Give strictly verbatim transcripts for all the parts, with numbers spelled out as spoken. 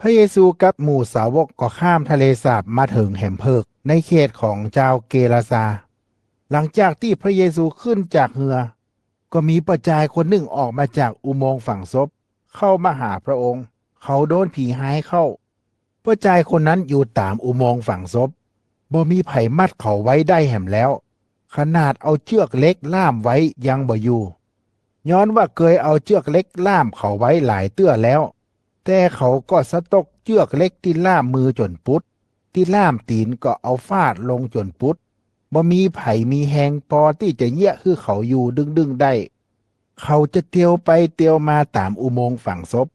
พระเยซูกับหมู่สาวกก็ข้ามทะเลสาบมาเถิงแหมเผิกในเขตของจาวเกราซาร์ หลังจากตี้พระเยซูขึ้นจากเฮือ ก็มีป้อจายคนนึ่งออกมาจากอุโมงค์ฝังศพ เข้ามาหาพระองค์ เขาโดนผีฮ้ายเข้า ป้อจายคนนั้นอยู่ต๋ามอุโมงค์ฝังศพ บ่มีใผมัดเขาไว้ได้แหมแล้ว ขนาดเอาเจื้อกเหล็กล่ามไว้ยังบ่อยู่ ย้อนว่าเกยเอาเจื้อกเหล็กล่ามเขาไว้หลายเตื้อแล้ว แต่เขาก็สะตกเจื้อกเหล็กตี้ล่ามมือจ๋นปุด ตี้ล่ามตี๋นก็เอาฟาดลงจ๋นปุด บ่มีใผมีแฮงปอตี้จะเยียะหื้อเขาอยู่ดึงๆ ได้ เขาจะเตียวไปเตียวมาต๋ามอุโมงค์ฝังศพ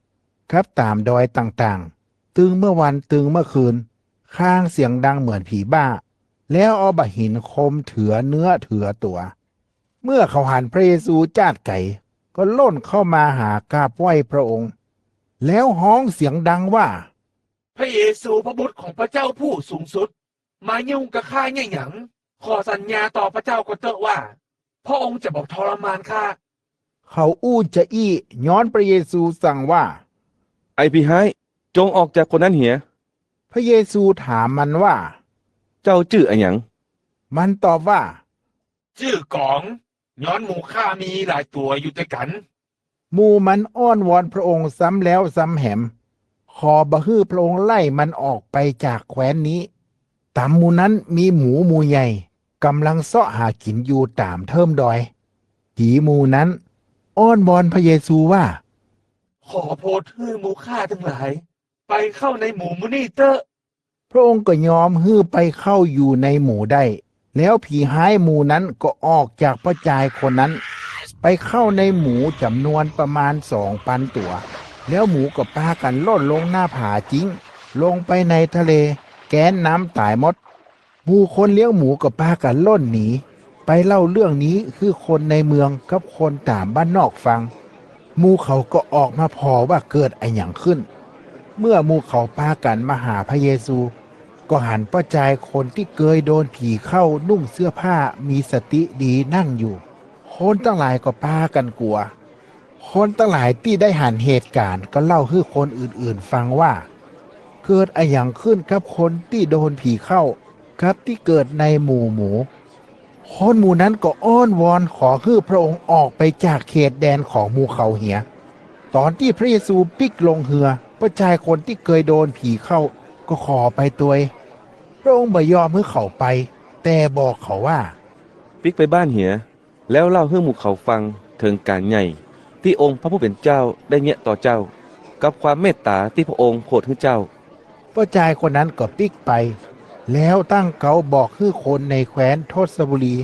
กับต๋ามดอยต่างๆ ตึงเมื่อวันตึงเมื่อคืน ครางเสียงดังเหมือนผีบ้า แล้วเอาบ่าหินคมเถือเนื้อเถือตั๋ว เมื่อเขาหันพระเยซูจ้าดไก๋ ก็ล่นเข้ามาหากราบไหว้พระองค์ แล้วฮ้องเสียงดังว่า พระเยซูพระบุตรของพระเจ้าผู้สูงสุด มายุ่งกับข้าเยียะหยัง ขอสัญญาต่อพระเจ้าก่อนเต๊อะว่า พระองค์จะบ่ทรมานข้า เขาอู้จาอี้ ย้อนพระเยซูสั่งว่า ไอ้ผีฮ้าย จงออกจากคนนั้นเหีย พระเยซูถามมันว่า เจ้าจื้ออะหยัง มันตอบว่า จื้อกอง ย้อนหมูข้ามีหลายตั๋วอยู่ตวยกั๋น หมู่มันอ้อนวอนพระองค์ซ้ำแล้วซ้ำแหม ขอบ่หื้อพระองค์ไล่มันออกไปจากแคว้นนี้ ต๋ามหมู่นั้นมีหมูหมู่ใหญ่ ก่ำลังเซาะหากิ๋นอยู่ต๋ามเทิมดอย ผีหมู่นั้นอ้อนวอนพระเยซูว่า ขอโผดหื้อหมู่ข้าตังหลาย ไปเข้าในหมู่หมู่นี้เต๊อะ พระองค์ก็ยอมหื้อไปเข้าอยู่ในหมู่ได้ แล้วผีฮ้ายหมู่นั้นก็ออกจากป้อจายคนนั้น ไปเข้าในหมูจ๋ำนวนประมาณสองปันตั๋ว แล้วหมูก็ปากั๋นล่นลงหน้าผาจิ๊ง ลงไปในทะเล แก๊นน้ำต๋ายหมด หมู่คนเลี้ยงหมูก็ปากั๋นล่นหนี ไปเล่าเรื่องนี้หื้อคนในเมืองกับคนต๋ามบ้านนอกฟัง หมู่เขาก็ออกมาผ่อว่าเกิดอะหยังขึ้น เมื่อหมู่เขาปากั๋นมาหาพระเยซู ก็หันป้อจายคนตี้เกยโดนผีเข้านุ่งเสื้อผ้ามีสติดีนั่งอยู่ คนตังหลายก็ปากั๋นกั๋ว คนตังหลายตี้ได้หันเหตุก๋ารณ์ก็เล่าหื้อคนอื่นๆ ฟังว่า เกิดอะหยังขึ้นกับคนตี้โดนผีเข้า กับตี้เกิดในหมู่หมู คนหมู่นั้นก็อ้อนวอนขอหื้อพระองค์ออกไปจากเขตแดนของหมู่เขาเหีย ต๋อนตี้พระเยซูปิ๊กลงเฮือ ป้อจายคนตี้เกยโดนผีเข้าก็ขอไปตวย พระองค์บ่ยอมหื้อเขาไป แต่บอกเขาว่า ปิ๊กไปบ้านเหีย แล้วเล่าหื้อหมู่เขาฟังเถิงก๋านใหญ่ตี้องค์พระผู้เป๋นเจ้าได้เยียะต่อเจ้า กับความเมตต๋าตี้พระองค์โผดหื้อเจ้า ป้อจายคนนั้นก็ปิ๊กไป แล้วตั้งเก๊าบอกหื้อคนในแคว้นทศบุรี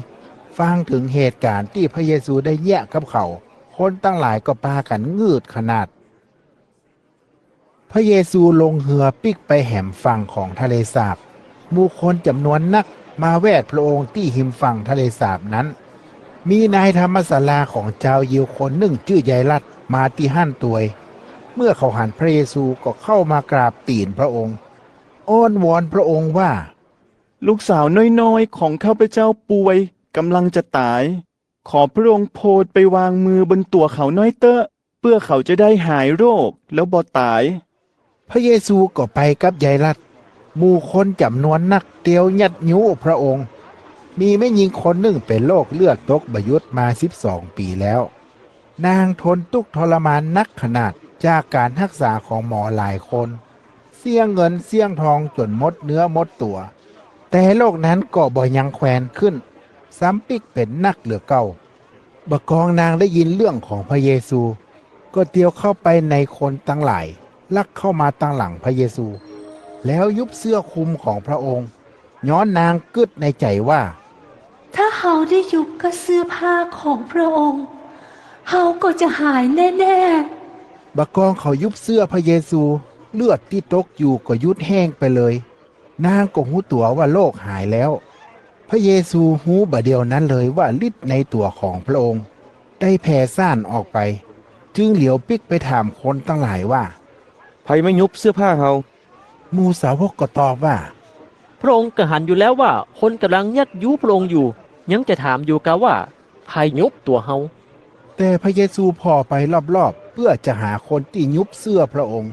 ฟังเถิงเหตุก๋ารณ์ตี้พระเยซูได้เยียะกับเขา คนตังหลายก็ปากั๋นงืดขนาด พระเยซูลงเฮือปิ๊กไปแหมฝั่งของทะเลสาบ หมู่คนจ๋ำนวนนักมาแวดพระองค์ตี้ฮิมฝั่งทะเลสาบนั้น มีนายธรรมศาลาของจาวยิวคนนึ่งจื้อไยรัสมาตี้หั้นตวย เมื่อเขาหันพระเยซูก็เข้ามากราบตี๋นพระองค์ อ้อนวอนพระองค์ว่า ลูกสาวน้อยๆ ของข้าพเจ้าป่วย ก่ำลังจะต๋าย ขอพระองค์โผดไปวางมือบนตั๋วเขาน้อยเต๊อะ เปื้อเขาจะได้หายโรคแล้วบ่ต๋าย พระเยซูก็ไปกับไยรัส หมู่คนจ๋ำนวนนักเตียวยัดยู้พระองค์ มีแม่ญิงคนนึ่งเป๋นโรคเลือดตกบ่หยุดมาสิบสองปี๋แล้ว นางทนตุ๊กทรมานนักขนาดจากก๋านฮักษาของหมอหลายคน เสี้ยเงินเสี้ยทองจ๋นหมดเนื้อหมดตั๋ว แต่โรคนั้นก็บ่ยังแควนขึ้น ซ้ำปิ๊กเป๋นนักเหลือเก่า บ่ากองนางได้ยินเรื่องของพระเยซู ก็เตียวเข้าไปในคนตังหลาย ลักเข้ามาตังหลังพระเยซู แล้วยุบเสื้อคลุมของพระองค์ ย้อนนางกึ๊ดในใจ๋ว่า ถ้าเฮาได้ยุบก้าเสื้อผ้าของพระองค์ เฮาก็จะหายแน่ๆ บ่ากองเขายุบเสื้อพระเยซู เลือดตี้ตกอยู่ก็หยุดแห้งไปเลย นางก็ฮู้ตั๋วว่าโรคหายแล้ว พระเยซูฮู้บ่าเดี่ยวนั้นเลยว่าฤทธิ์ในตั๋วของพระองค์ได้แผ่ซ่านออกไป จึงเหลียวปิ๊กไปถามคนตังหลายว่า ใผมายุบเสื้อผ้าเฮา หมู่สาวกก็ตอบว่า พระองค์ก็หันอยู่แล้วว่าคนก่ำลังยัดยู้พระองค์อยู่ ยังจะถามอยู่กาว่า ใผยุบตั๋วเฮา แต่พระเยซูผ่อไปรอบๆ เปื้อจะหาคนตี้ยุบเสื้อพระองค์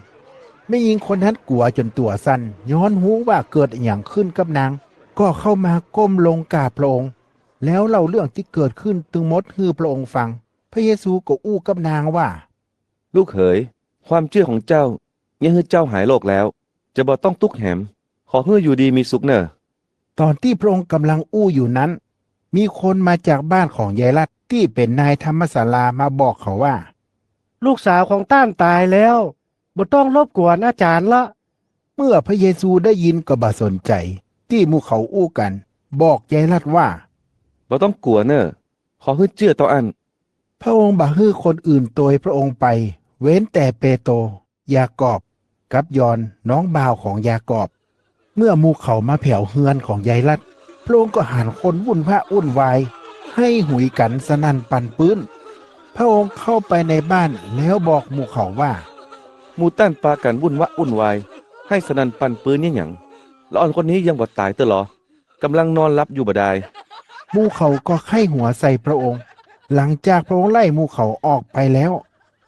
แม่ญิงคนนั้นกั๋วจ๋นตั๋วสั่น ย้อนฮู้ว่าเกิดอะหยังขึ้นกับนาง ก็เข้ามาก้มลงกราบพระองค์ แล้วเล่าเรื่องตี้เกิดขึ้นตึงหมดหื้อพระองค์ฟัง พระเยซูก็อู้กับนางว่า ลูกเหย ความเจื้อของเจ้าเยียะหื้อเจ้าหายโรคแล้ว จะบ่ต้องตุ๊กแหม ขอหื้ออยู่ดีมีสุขเน่อ ต๋อนตี้พระองค์ก่ำลังอู้อยู่นั้น มีคนมาจากบ้านของยายรัฐตี้เป๋นนายธรรมศาลามาบอกเขาว่า ลูกสาวของต้านต๋ายแล้ว บ่ต้องรบกวนอาจ๋ารย์ละ เมื่อพระเยซูได้ยินก็บ่สนใจ๋ตี้หมู่เขาอู้กั๋น บอกยายรัฐว่า บ่ต้องกั๋วเน่อ ขอหื้อเจื้อเต้าอั้น พระองค์บ่หื้อคนอื่นตวยพระองค์ไป เว้นแต่เปโตร ยากอบ กับยอห์นน้องบ่าวของยากอบ เมื่อหมู่เขามาแผวเฮือนของยายรัฐ พระองค์ก็หันคนวุ่นวะวุ่นวาย ไห้หุยกั๋นสนั่นปั่นปื๊น พระองค์เข้าไปในบ้านแล้วบอกหมู่เขาว่า หมู่ต้านปากั๋นวุ่นวะวุ่นวาย ไห้สนั่นปั่นปื๊นเยียะหยัง ละอ่อนคนนี้ยังบ่ต๋ายเต๊อะลอ ก่ำลังนอนหลับอยู่บ่ดาย หมู่เขาก็ใค่หัวใส่พระองค์ หลังจากพระองค์ไล่หมู่เขาออกไปแล้ว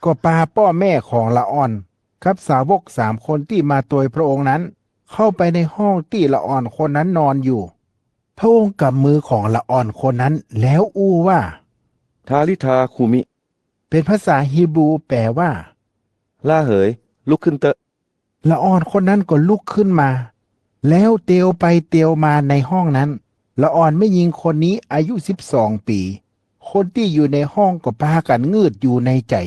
ก็ปาป้อแม่ของละอ่อนกับสาวกสามคนตี้มาตวยพระองค์นั้น เข้าไปในห้องตี้ละอ่อนคนนั้นนอนอยู่ พระองค์กำมือของละอ่อนคนนั้นแล้วอู้ว่า ทาลิธาคูมิ เป๋นภาษาฮีบรูแปลว่า ลาเหย ลุกขึ้นเต๊อะ ละอ่อนคนนั้นก็ลุกขึ้นมา แล้วเตียวไปเตียวมาในห้องนั้น ละอ่อนแม่ญิงคนนี้อายุสิบสองปี๋ คนตี้อยู่ในห้องก็ปากั๋นงืดอยู่ในใจ๋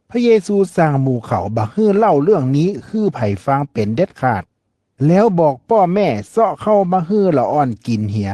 พระเยซูสั่งหมู่เขาบ่หื้อเล่าเรื่องนี้หื้อใผฟังเป๋นเด็ดขาด แล้วบอกป้อแม่เซาะข้าวมาหื้อละอ่อนกิ๋นเหีย